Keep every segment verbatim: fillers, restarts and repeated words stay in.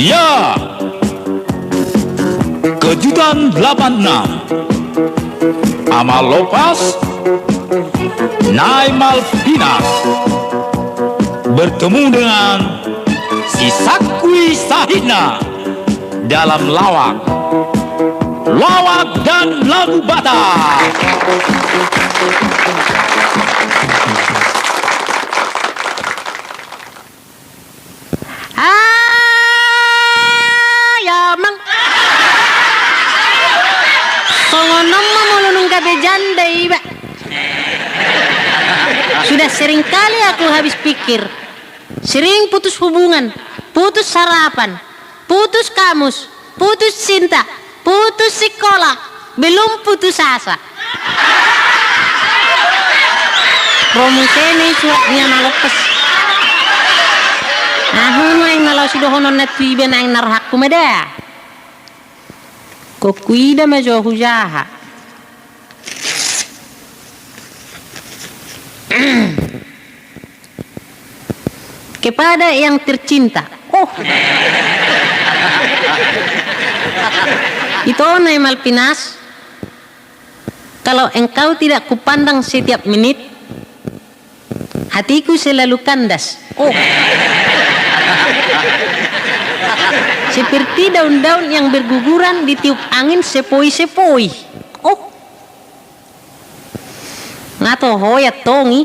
Ya, kejutan delapan enam. Amal Lopas, Nai Malvinas bertemu dengan si Sakui Sahitna dalam lawak, lawak dan lagu Batak. Ayamang. Songon on ma molo nunga gabe janda iba. Sudah sering kali aku habis pikir. Sering putus hubungan, putus harapan, putus kamus, putus cinta, putus sikola, belum putus asa. Ro muse ni surat ni Amal Lopas. Ahu nuaeng na laho sidohononna tu iba naeng na rohangku ma da. Ingkon huida ma jo hujaha. Kepada yang tercinta. Oh. Ito Nai Malvinas, kalau engkau tidak kupandang setiap menit, hatiku selalu kandas. Oh. Seperti daun-daun yang berguguran ditiup angin sepoi-sepoi. Oh. Nga toho i antong i.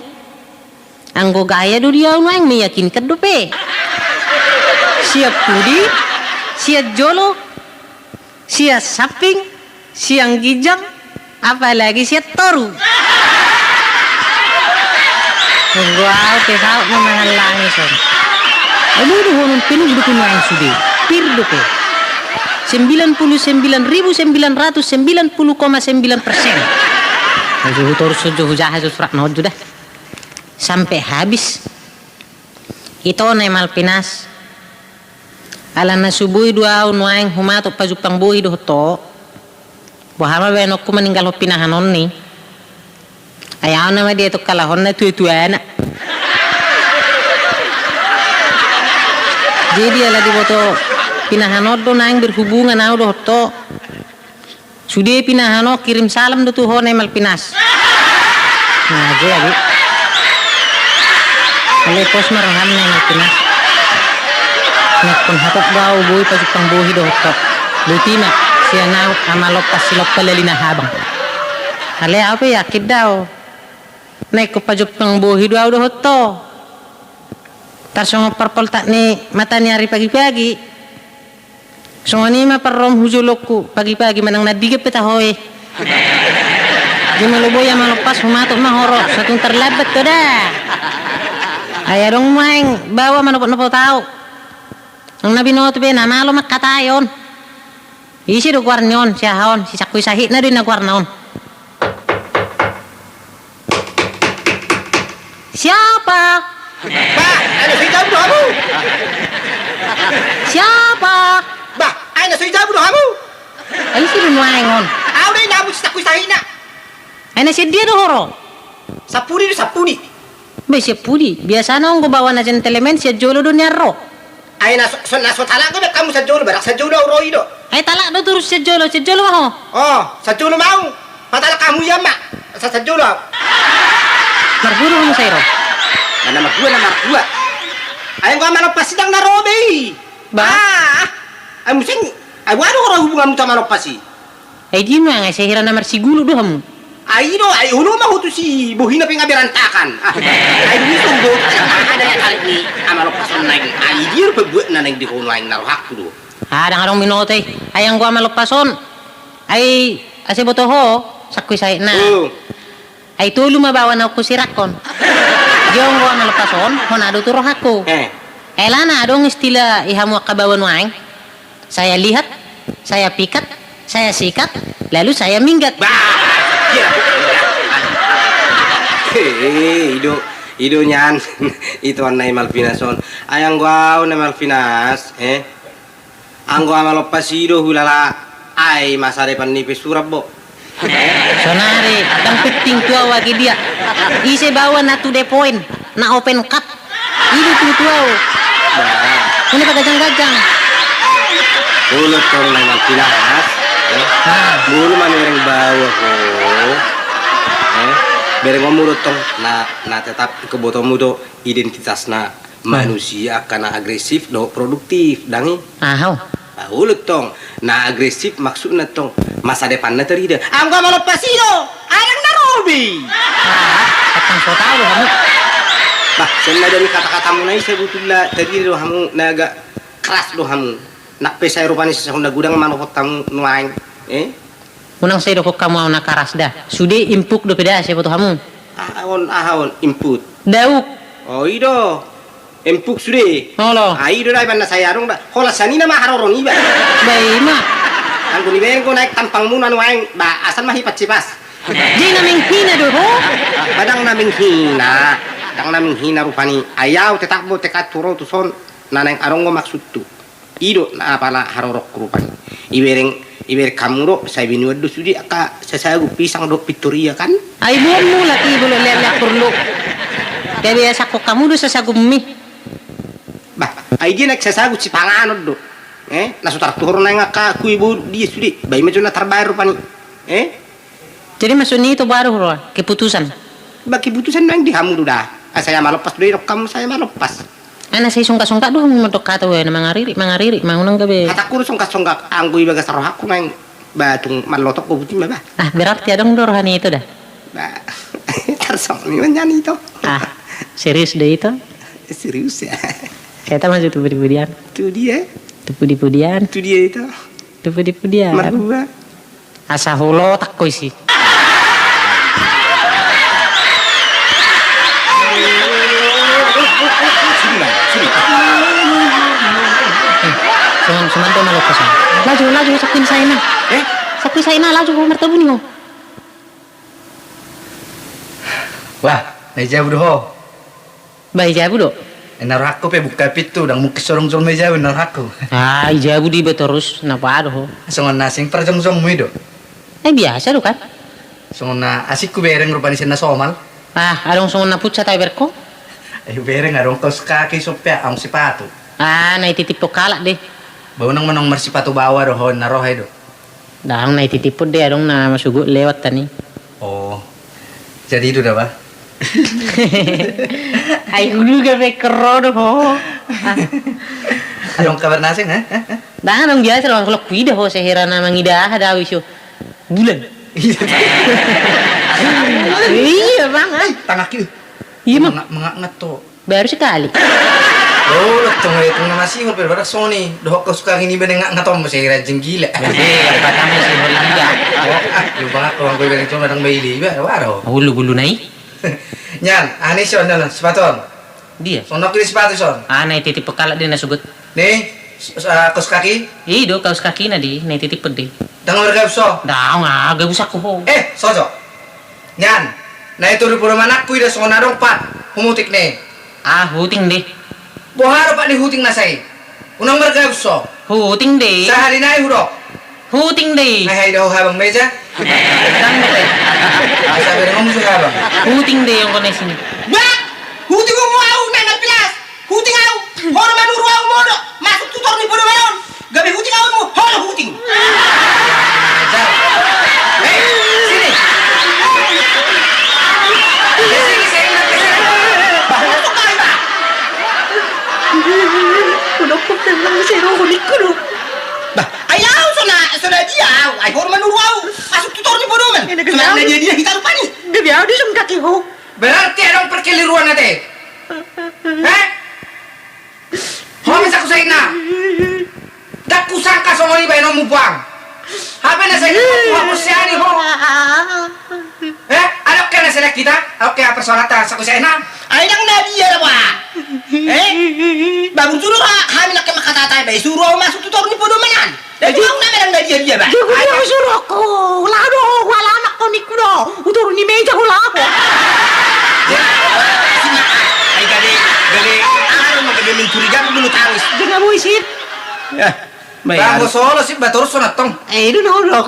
Anggo gaya do di ahu nuaeng meyakinkan dope. Sian pudi, sian jolo, sian samping, sian ginjang, apalagi sian toru. Anggo ahu pe saut ma mangallangi son. Alu dohonon penuh do tu nuaeng sude. Pir dope. Sembilan puluh sembilan ribu sembilan ratus sembilan puluh koma sembilan persen. Ai jo hutorus jo hujaha jo surat na on jo da. Sampe habis. Ito Nai Malvinas. Alana so boi do ahu nuaeng humatop pajumpang bohi dohot ho. Boha ma baenonku maninggalhon pinahanonni. Ai ahu nama dietong halak on na tua-tuana. Jadi ala diboto pinahan on do naeng berhubungan ahu dohot ho. Sude pinahan on kirim salam do tu ho Nai Malvinas. Na jadi. Ale pos ma roham Nai Malvinas. Ingkon hatop do ahu boi pajumpang bohi dohot ho. Boti ma sian ahu Amal Lopas silompa lali na habang. Ale ahu pe yakin do ahu. Na ingkon pajumpang bohi do ahu dohot ho. Tarsongon parpoltak ni mata ni ari pagi-pagi. Songon i ma parroham hu jolongku pagi-pagi manang na andigan pe taho i. Jadi molo boi Amal Lopas humatop ma ho ro, so tung tarlambat ho da. Ai adong nuaeng baoa manopot-nopot ahu. Nang na binoto pe na malo mangkatai on. Ise do goar ni on, si aha on, si Sakui Sahitna do inna goarna on. Siapa? Bah, ai na so dijabu do hamu? Siapa? Bah, ai na so dijabu do hamu? Ai ise do nuaeng on? Ahu do inna hamu si Sakui Sahitna. Ai na sian dia do ho ro? Sampudi do, sampudi. Be sian pudi. Biasana anggo baoa na gentleman sian jolo do nian ro. Ai na so, so, na so talak do be hamu sian jolo, barang sian jolo ahu ro i do. Ai talak do torus sian jolo, sian jolo ma ho. Oh, sian jolo ma ahu. Patalak hamu ia ma. Sa, sian jolo ahu. Marhuru hamu sai ro. Na, na marhua, na marhua. Ai anggo Amal Lopas i ndang na ro be i. Bah. Ah. Ai muse, ai boha do ro hubunganmu tu Amal Lopas i? Ai dia nuaeng, ai sai hira na marsigulu do hamu. Ai do, ai olo ma ho tu si bohina pe nga berantakan. Ah, ai bisa ho tu si aha da ya kali ni Amal Lopas on naeng. Ai dia do pembuatna naeng di ho nuaeng na rohangku do. Ah, ndang adong binoto i. Ai anggo Amal Lopas on. Ai asa boto ho, Sakui Sahitna. Oh. Ai tolu ma baoa naung husirangkon. Dia anggo Amal Lopas on, hona do tu rohangku. Eh. Alana adong istilah i hamu angka baoa nuaeng. Saya lihat, saya pikat, saya sikat, lalu saya minggat. Bah, iya. He, i do, i do nian. Ito Nai Malvinas on. Ai anggo ahu Nai Malvinas, eh. Anggo Amal Lopas i do hulala, ai masa depan ni pe suram bo. Sonari, ndang penting tu ahu age dia. Ise baoa na to the point. Na open cup. I do tutu au. Bah. Unang paganjang-ganjang. Olo tong na mantilas. Eh? Ah. Molo mamereng baoa ho. Eh? Bereng on molo tong na, na tetap huboto hamu do identitasna. Manusia angka na agresif dohot produktif, ndang i? Aha. Bah, olo tong, na agresif maksudna tong, masa depanna tarida. Anggo malompas i do, adong na ro be. Ah, tantang so tau do hamu. Bah, sian na dami kata-katamuna i sabutulna tarida do hamu na agak keras do hamu. Nang pe sai rupani sasahun na godang manopot hamu nuaeng, eh? Unang sai dokhon hamu au na keras da. Sude empuk dope da sai boto hamu. Aha on, aha on, empuk? Dauk. O, i do. Empuk sude. Olo. Ai i do da, iba na sai adong da. Holan sian i nama haroro niba. Ba i ma. Anggo nibereng ho naeng tampangmuna nuaeng, ba asal ma hipas-hipas. Jadi na menghina do ho. Ba ndang na menghina. Ndang na menghina rupani. Ai au tetap do tekadhu ro tuson. Na naeng adong do maksudhu. I do na apala harorongku rupani. Ibereng, ibereng hamu do, sai binuat do sude angka sasagun pisang dohot pintoria kan. Ai boanmu laki i, molo lean-lean porlu. Gabe asangkon hamu do sasagunmi. Bah, ai dia naeng sasagun sipanganon do. Eh, na so tartuhor naeng angka kue boru dia sude. Ba i ma jo na tarbaen rupani. Eh? Jadi maksudni ito baru ro keputusan? Ba keputusan naeng di hamu do da. Ai sai malompas do i didok hamu sai malompas. Ai na sai songkak-songkak do hamu mandok hata, we, na mangaririk, mangaririk ma, unang gabe. Hatangku do songkak-songkak, anggo i bagas rohangku naeng ba tung mallotok ho buti ma ba. Ah, berarti adong do roha ni ito da. Ba, tarsongon i ma nian ito. Ah, serius do ito? Serius ya. Sai tama jo tu pudi-pudian. Tu dia? Tu pudi-pudian. Tu dia ito? Tu pudi-pudian. Marhua. Asa hulotak ho isi. Sini, sini. Eh, suman, suman do malompas on. Laju, laju, sakuin saina. Eh? Sakuin saina, laju ho, martabuni ho. Wah, na i jabu do ho. Ba i jabu do? Inna rohangku pe buka pintu, ndang mungkin so adong jolma i jabu, inna rohangku. Ah, i jabu do iba torus, na paho do ho. Songon na asing parjongjongmu i do? Eh, biasa do kan. Songon na asing hubereng rupani sian na somal. Ah, adong songon na pucat au ibereng ho. Ai hubereng adong kaus kaki, sope adong sipatu. Ah, na ititiphon halak do i. Ba unang manang marsipatu baoa do ho, inna roha i do. Ndang, na ititiphon do i, adong na masugut lewat tani. Oh. Jadi i do da ba? Ai huduga pe ingkon ro do ho. Adong kabar na asing, eh? Eh? Eh? Ndang, adong biasa do, anggo huida ho sai hera na mangida aha da au iso. Bulan. Iya. Iya, Bang. Eh, tangahki. Iya, Bang. Manga-, mangatngat ho. Baru sekali. Oh, tong, eh, tong na masihol pe, baru songon i. Dohot kaus kaki niba na mangatngat on, sai ranjing gila. Jadi, yang pertama sihol i da. Oh, lupa aku, anggo ibereng cuma ndang baili iba, baru. Ulu-ulu na i. Nian, aha ni son, nian, sipatu on. Dia. Songon na hudok i do sipatu son. Ah, na ititiphon halak do i na sugut. Ni, s-, s-, ah, kaus kaki? I do, kaus kakina do i, na ititiphon do i. Ndang margabus ho? Ndang, ah, gabusakku ho. Eh, sojo. Nian, na i tu di podomananku i do songon na adong pat, humutik ni. Ah, huting do i. Boha do pat ni huting na sai? Unang margabus ho. Huting do i. Sahali nai hudok. Huting do i. Ai, ai, do habang meja. Ndang do i. Asa bereng hamu so habang. Huting do i, anggo na i sini. Bah! Huting hamu au, na, na pilas. Huting au, ho do manuru au modom masuk tu toru ni podoman on. Gabe huting au hamu, ho do huting. Hei, sini. Sini, sini, sini. Bah, masuk kau, bah. Udah, kau tenang, saya roho nikku do. Bah, ai au so na, so na dia au, ai ho do manuru au masuk tu toru ni podoman. Ini. Songon na dia, dia hita rupani. Gabe au disungkaki ho. Berarti adong perkeliruan ate. Hah? Ho ma saku sainna. Ndang kusangka songon i baenonmu puang. Hape na sai ho, ho, ho, siani ho. Eh, adong ke na selek hita, adong ke persoalan ta saku sainna. Ai ndang na dia da, bah. Eh? Bah, burju do ha, hami nangkin mangkatai, bah, suru au masuk tu toru ni podoman an. Jadi, jadi, dia, dia, bah. Jadi, ai, dia suruh aku, lalu, wala anak kau niku do, utur ni meja, wala apa? Ya, si ma-, ai, gade, gade, anu, gade mencurigakan dulu, tahu. Jangan boy, sip. Ya, baik. Bang, solo, sip, batur, sunat, tong. Eh, itu, no, dok.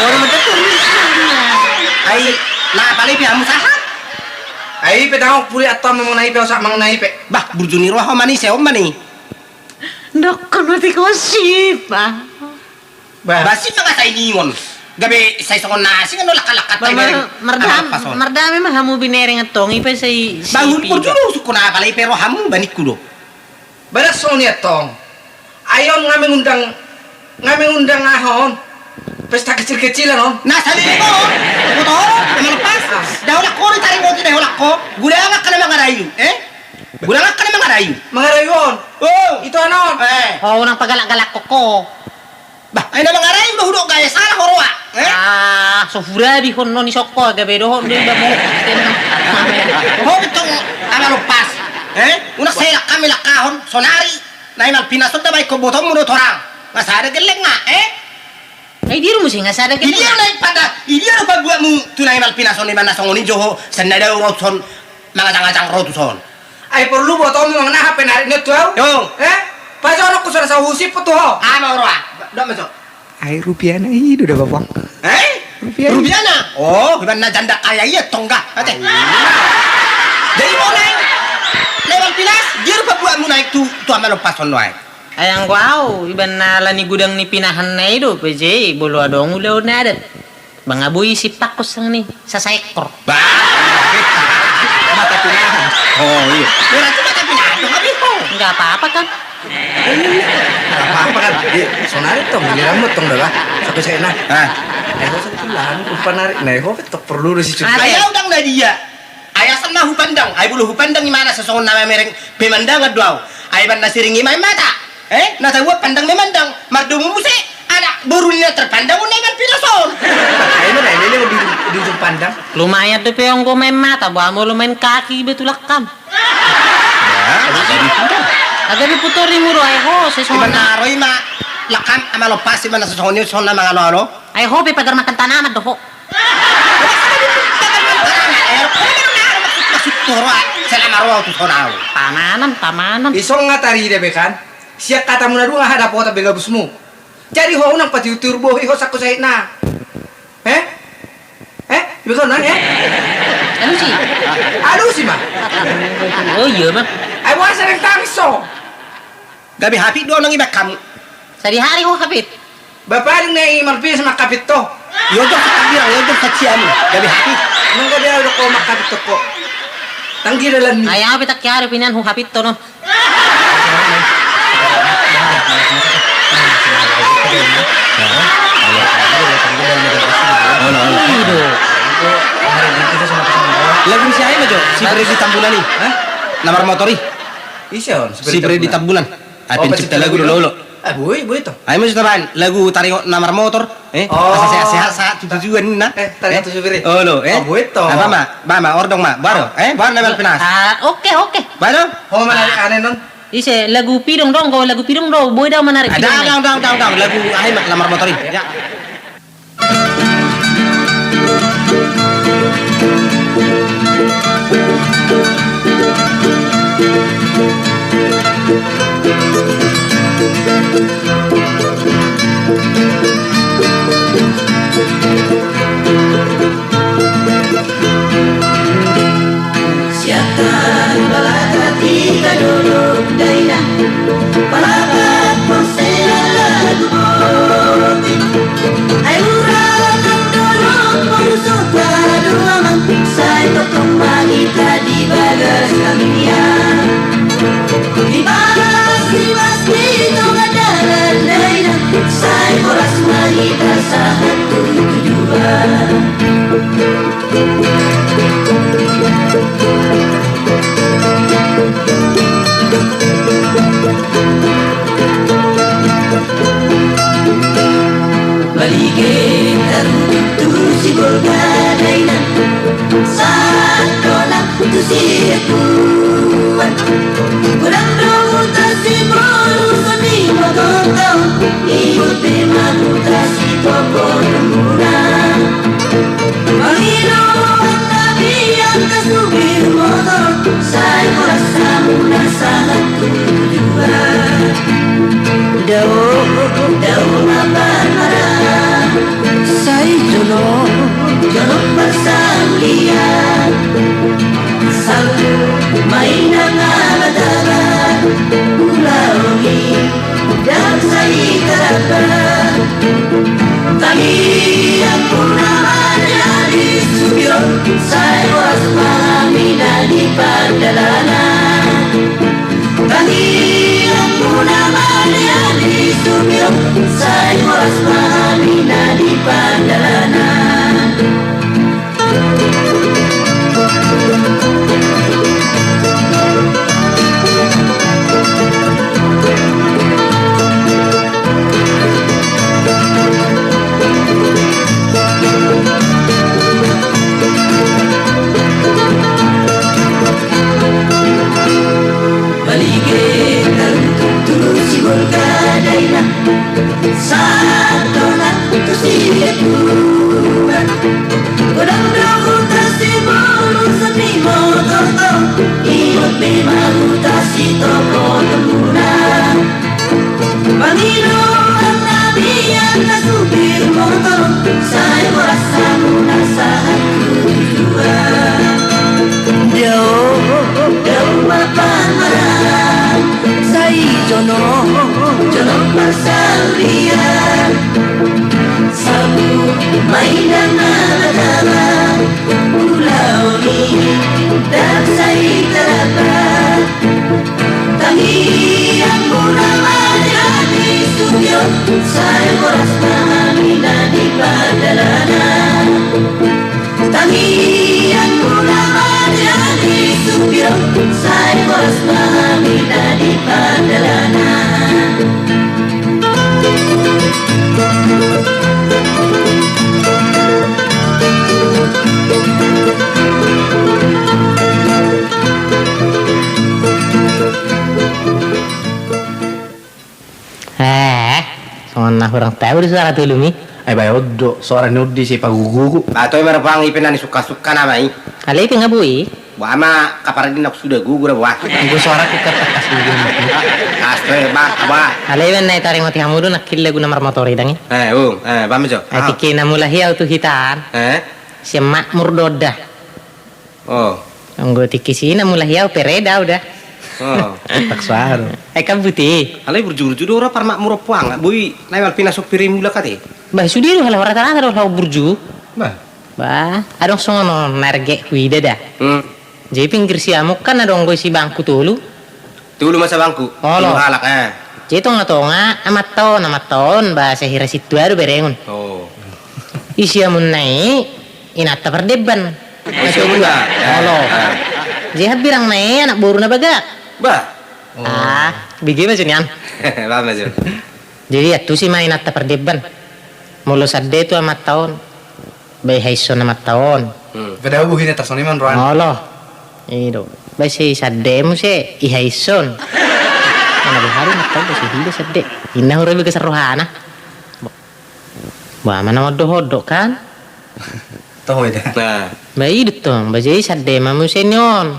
Orang betul. Ai, na, paling pihakmu sahat. Ai pe tangok puli atau memang nai pe osak mang nai pe. Bah, burju ni roha mani seom mani. Dokkon mati ko sipa. Bah. Basi mangasa iningon. Gabe sai songon nasi kan lakka-lakka. Mardame ma hamu binereng antong ipe sai. Bangun burju do sukuna apalai pe rohamu banikku do. Badas songon i antong. Ai on nga mengundang, nga mengundang aha on. Pesta kecil-kecilan on. Na sali ko. Betul. Melepas. Daholak ko di tari moti daholak ko. Gudang akka na mangarayu, eh? Gudang akka na mangarayu. Mangarayu on. Oh. Itu anon. Eh. Oh, unang pagalak-galak ko. Bah, ai na mangarayu do hudok gaya salah horoa. Eh? Ah, so hurabihon non isokko gabe dohon do iba mo. Ho betul. Ala lepas. Eh? Unang selak kami lakahon sonari. Nai Malvinas on da baen ho botomu do torang. Nga sada gelleng nga, eh? Ai diru musi nga sada gelleng. Idia nai pada, idia do pabuatmu tu Nai Malvinas on iba na songon i jo ho, sanda dao rotuson, mangajang-ajang rotuson. Ai porlu botomu manang aha pe narik ni tu au? Yo. Eh? Pajonok ku sona sahusi pe tu ho. Ama oroa. Dok maso. Ai rupiana i do da babang. Eh? Rupiana. Oh, iban na janda kaya i antong ga. Ate. Jadi mau naik. Lewat pilas, dia rupa buatmu naik tu, tu ama lepas on naik. Ai anggo au, iban na ala ni gudang ni pinahan na i do, pe je, bolo adong ulaon adat. Banga boi simpakku sangani, sasaekor. Bah. Mata pinahan. Oh, iya. Berarti mata pinahan dong, abi ho. Enggak apa-apa kan? Enggak apa-apa kan? Iya, sonari tong, giliranmu tong dah, bah. Satu saya nah. Ah. Eh, kau satu lahan, lupa narik. Nah, kau tok perlu di situ. Ada. Ai au ndang na dia. Ai asa na hupandang, ai bulu hupandang imana sasongon na mamereng pemandangan do au. Ai iban na siring i main mata. Eh, na tabuat pandang memandang, mardomu muse, anak boru ni na terpandang on na iban pilos on. Ai ma na ini di, di ujung pandang. Lumayan dope anggo main mata, boha molo main kaki be tu lakkam. Aga diputor i muru ai ho, sasongon na. Iban na ro i ma lakkam ama lopas iban na sasongon i sasongon na mangalo-alo. Ai ho pe pagar makan tanaman do ho. Pamanan, pamanan. Isong nga tarida be kan. Sian katamu na dua nga hadapotan be gabusmu. Jadi ho unang patiur-tiur bohi ho sangko sahitna. Eh? Eh? Iba sona, eh? Alusi. Alusi ma. Oh iya ma. Ai boasa nang tangis so. Gabe hapit do nang iba kamu. Sadihari ho hapit. Bapaling na i marpis mangkapit to. Yo jok sakabirang, yo jok saciamu. Gabe hapit. Nang gabe au do ko mangkapit to ko. Tanggi dalan ni. Ai au pe tangki ari pinian ho hapit to no. Lagu ni si ai ma jo, si Freddy Tambunan i. Hah? Na marmotor i. Ise on, si Freddy Tambunan. Ai pencipta lagu do lo. Ah, boi, boi to. Ai ma jo tabaen lagu taringot na marmotor. Eh, asa sehat-sehat sahat tu tujuan na. Eh, taringot tu supir i. Olo, eh. Boi to. Apa ma? Ba ma, ordong ma. Baru, eh, baru na Malvinas. Ah, oke, oke. Baru? Ho ma na ane non. Ise lagu pidong do, anggo lagu pidong do, boi do manarik pidong. Dang, dang, dang, dang, lagu aha i ma, na marmotor i. Ya. Siakan balakati kadolok dainang, palapat porsela lagu boti. Ai ura nang dolok poruso tado amang, sai tongtong ma hita di bagas hamian. Di bagas, di bagas di tonga dalan dainang, sai horas ma hita sahat tu tujuan. Balige taruntuk tu Sibolga dainang, sahat do nang tu Siakuan. Godang do huta Siboru songon i ma tongtong, ihut pe ma huta Sitoponomuna. Mangido hata biang ka supir motor, sai horas hamuna sahat tu tujuan. Dao, dao ma parmaraan, sai jolo, jolo parsaulian. Maina ma taba ulaon i, dang sai taraba. Tangiang muna ma di supion, sai boras ma hami na di pardalanan. Tangiang muna ma di supion, sai boras ma hami na di pardalanan. Balige tarutuk tu sibol kadaina. Santona tu siakuan. Godang do huta Sibolon, sandok ni motor tong. Ingot be ma huta sitopo tombuna. Pangidoan nami angka supir motor, sai boras hamuna sahat tu tujuan. Dao, dao ma pangaran. Sai jonok, jonok parsaulian. Sapu ma inang na taba ulaon i, dang sai taraba. Tangiang muna ma di supion, sai boras ma hami na di pardalanan. Tangiang muna ma di supion, sai boras ma hami na di pardalanan. Eh, songon na hurang tahu do suara tulung i. Ai bae on do, suara ni on do ise pagugugu. Ba toe ma ra puang, i pe na ni sukka-sukka nama i. Alai pe nga boi. Ba ma kapara di na suda gugu ra ba. Igo suara ku kertak kas gugu. Kas toe ba ba. Alai pe na i taringot hamu do na kille guna marmotor i dang i. Eh, um, eh, ba ma jo. Ai tingki na mulai au tu hitaan. Eh? Sian Makmur do da. Oh. Anggo tingki si na mulai au pe reda au da. Oh. Paksa do. Eh, kan buti. Alai burju-burju do ra par Makmur on puang. Boi na i malpina sopir i mulak ate. Bah, sude do hal rata-rata do hal burju. Bah. Bah, adong songon on na erge huida da. Hmm. Jadi pinggir siamun kan adong do isi bangku tolu. Tolu ma sabangku. Olo. Tolu halak, eh. Jadi tonga-tonga amanta on, amanta on ba sahira sintua do berengon. Oh. Isi amunna i inanta pardebban. Isi amunna. Olo. Eh. Jadi habirangna i anak boruna bagak. Bah. Ah, bege ma jo nian. Bah, bah, jo. Jadi antusi ma inanta pardebban. Molo sande tu amanta on. Ba ihaishon amanta on. Hmm. Pada buhina tarsongon i ma rohana. Olo. I do. Ba ise sande muse ihaishon. Mana buhari amanta on ba ise hida sande. Inna hura bege rohana. Ba ma na modok-odok kan. Toho ida. Nah. Ba i do tong, ba jadi sande ma muse ni on.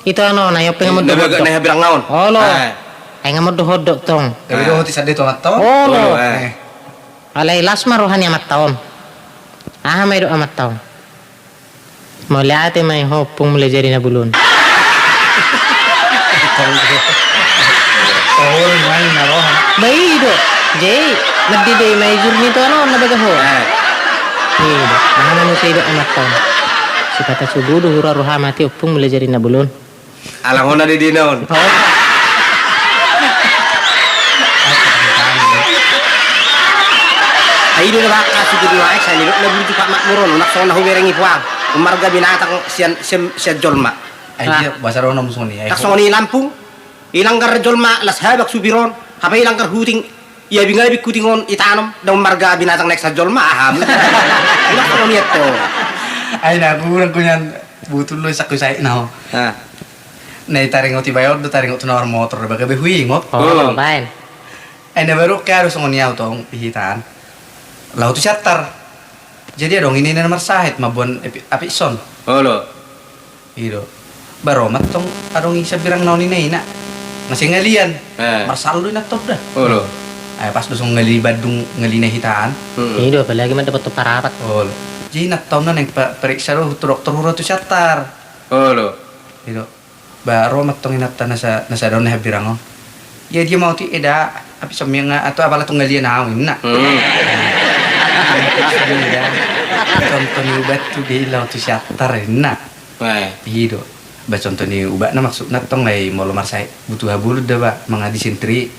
Ito ano na i ope nga modok-odok. Na habirangna on. Olo. Ai nga modok-odok tong. Tapi dohot i sande tu amanta on. Olo. Olo, eh. Alai las ma roha ni amanta on. Aha ma didok amanta on? Mauliate ma i ho Ompung Mulajadi Nabolon. Ba i do. Jadi mandede ma i jur ni tu ano na bagak ho. Eh. I do. Aha ma muse didok amanta on? Sipata subu do hura roham ate Ompung Mulajadi Nabolon. Ala hona dedena on. Ai do na bangka suku dua X ai nidok na burju Pak Makmur on, nang songon na hubereng i puang. Marga binatang sian, sian, sian jolma. Ai dia bahasa rono musoni. Tak songon i Lampung. I langgar jolma las habak supir on. Hape i langgar huting. Ia bingabi huting on i tanom. Dang marga binatang naik sian jolma aha. Nang songon i to. Ai na burang kunyan. Butul lo isakku sai na ho. Ah. Na i taringot i bae on do taringot tu na marmotor do baga be huingot. Oh, baen. Ai na baru ke aru songon i au tong i hitaan. Laho tu Siantar. Jadi adong ina na marsahit mamboan api, api son. Olo. I do. Baru ma tong adong i sabirang na on ina ina. Masih ngalian. Eh. Marsaldo ina tong da. Olo. Ai pas do songon ngali Bandung ngali na hitaan. Hmm. I do apalagi mandapot tu parapat. Olo. Jadi na tong na neng pa-, periksa do tu dokter hura tu Siantar. Olo. Ido. Ba ro ma tong inanta na sa, na sada on na hambirang on. Ia dia ma otik eda, api somia nga, atau apala tong ngalian au inna. Hmm. Contoh ni ubat tu dia lau tu siatar inna. Eh. Ido. Ba contoh ni ubatna maksudna tong ai molo marsahit butuh habulu da ba manga disentri.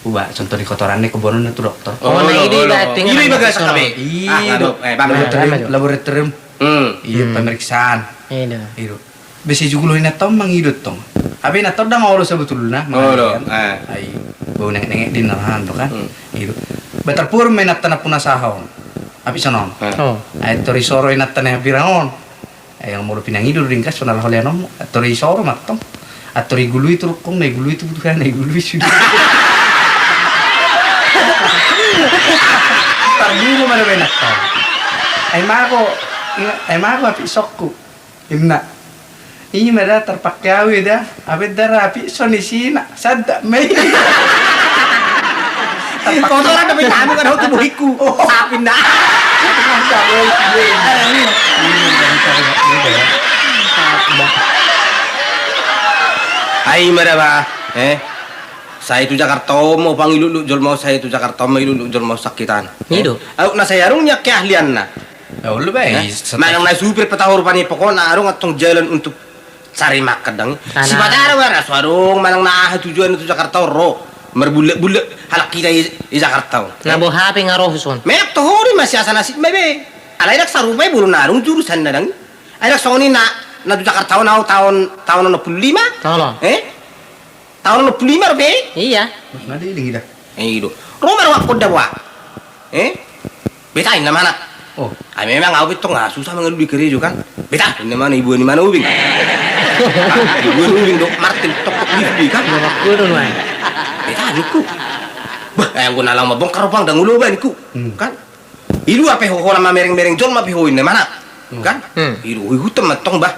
Ubat contoh ni kotoranna kebonon tu dokter. Oh, na ido iba tinggal. Ido iba gasak kabe. Ido. Laboratorium, laboratorium. Hmm. Ido pemeriksaan. Ido. Ido. Bese jugul ho inanta on mangido tong. Abe inanta on dang olo sebetulna. Olo. Ai bau nengek-nengek di narahan do kan. Ido. Ba tarpur ma inanta na puna saha on. Api sonon. Ai tori soro inanta na hambirang on. Ai molo pinangido do ringkas pona laho leanon. Tori soro ma tong. Atori gului tu rukung na gului tu butuhana gului sudah. Tarbubu ma do inanta. Ai mago. Ai mago api sokku. Inna. Ima da tarpake au eda, abe da rapi son isina, sada ma i. Kotoran da pinamu kan ho tu bohiku. Sapin da. Ai ima da ba, eh. Sai tu Jakarta on ma pangilutluk jolma, sai tu Jakarta on ma ilutluk jolma sakitan. Ido. Au na sai arung nia keahlianna. Manang na supir pe taho rupani pokokna adong antong jalan untuk cari makan dang. Sipata adong na so adong manang na aha tujuan tu Jakarta on ro. Marbullak-bullak halak hita i Jakarta on. Na boha pe nga ro son. Menak toho di masiasa nasib ma be. Alai dak sarupa i bolon adong jurusan na dang. Ai dak songon i na tu Jakarta on au taon taon onom pulu lima. Eh? Taon onom pulu lima dope? Iya. Ido. Ro ma rohakon da boa. Eh? Beta inna mana? Oh. Ai memang au bentong ah susah mangalului karejo kan. Beta inna mana ibu ni mana ubing. Ibu ni ubing dok Martin tok di kan. Beta niku. Bah, ai anggo na laho mambongkar rupang dang ulo ba niku. Kan? I luar pe ho holan mamereng-mereng jolma pe ho inna mana. Kan? Ido i huta mantong bah.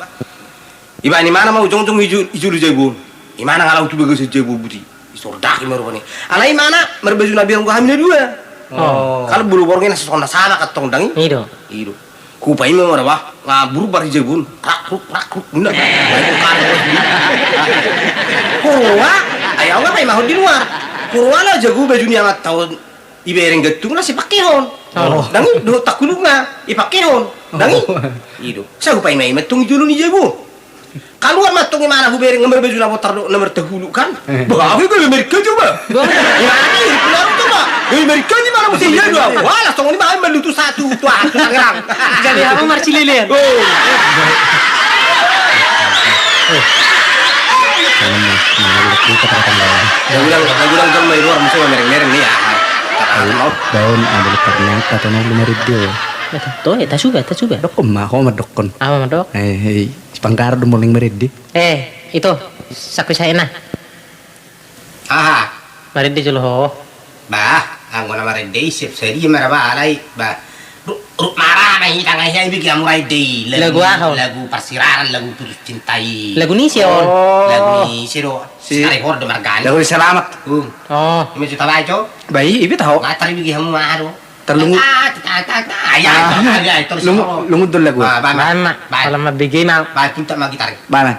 Iba ni mana mau jongjong i julu jabu. I mana ngalau tu bagasan jabu buti. Isordaki ma rupani. Alai mana marbaju na biar gua hami na dua. Oh. Kalau bulu borngin na sasona sama katong dangi. Ido. Ido. Kupa ima mara bah. Nga buru bari jabun. Rak ruk rak ruk. Nda. Kurwa. Ayo nga pai mahon di luar. Kurwa na jago baju ni amat tahun. Ibereng gantung na sipakehon. Dangi dohot takulunga ipakehon. Dangi. Ido. Sahupa ima ima tung julu ni jabu. Kaluar ma tong imana hubereng nga marbaju na botar do na martahulu kan. Bah aku gawe Amerika coba. Imana i pulang coba. Gawe Amerika ni mana musim dia dua. Wala tong ni bahan balu tu satu tu aku Tangerang. Jadi aku marcililian. Lagu dang lagu dang jam mai luar musim mereng-mereng ni ya. Daun ada ternyata tono belum ada dia. Tuh ya tak suka tak suka. Dokon ma ho ma dokon. Apa ma dok? Eh hei. Sipangkaro do moling marende. Eh, itu, saku saena. Aha. Marende jolo ho. Bah, anggo na marende i siap sadia mara ba alai bah. Ruk ruk mara ma i tangah i ai bigi amu raende i. Lagu aha? Lagu parsiraran lagu putus cinta i. Lagu ni ise on? Lagu ni ise do. Si Sari Horde margani. Lagu ni selamat. Oh. Ima juta bajo. Bai ibe taho. Matar bigi hamu aha do. Terlungu. Lungu dol lagu. Bana. Bana. Bana. Bana.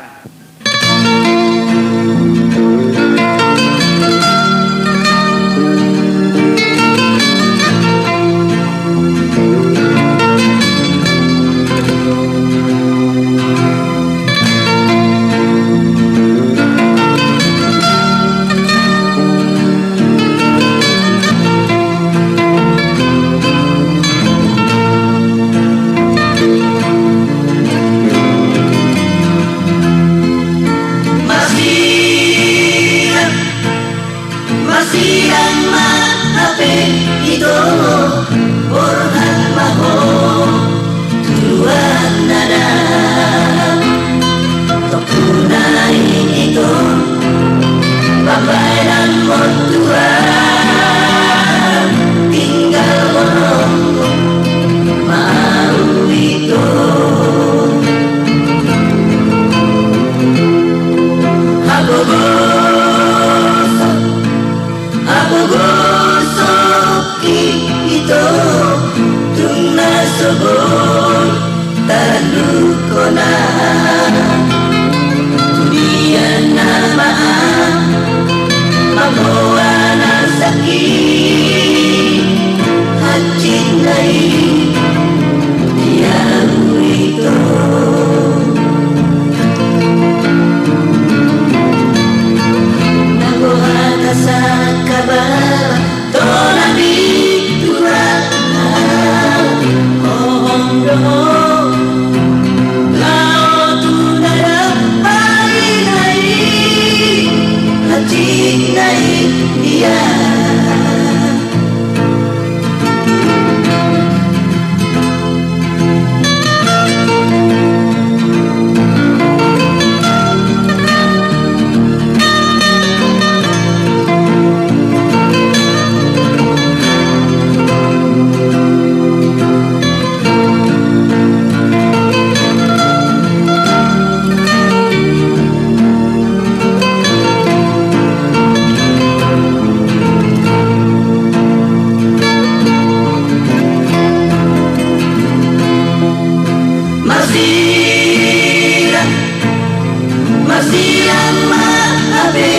Sian ma hape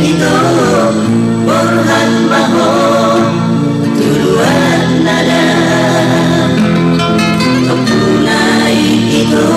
ito, borhat ma ho tu luat nada. Tungku nai ito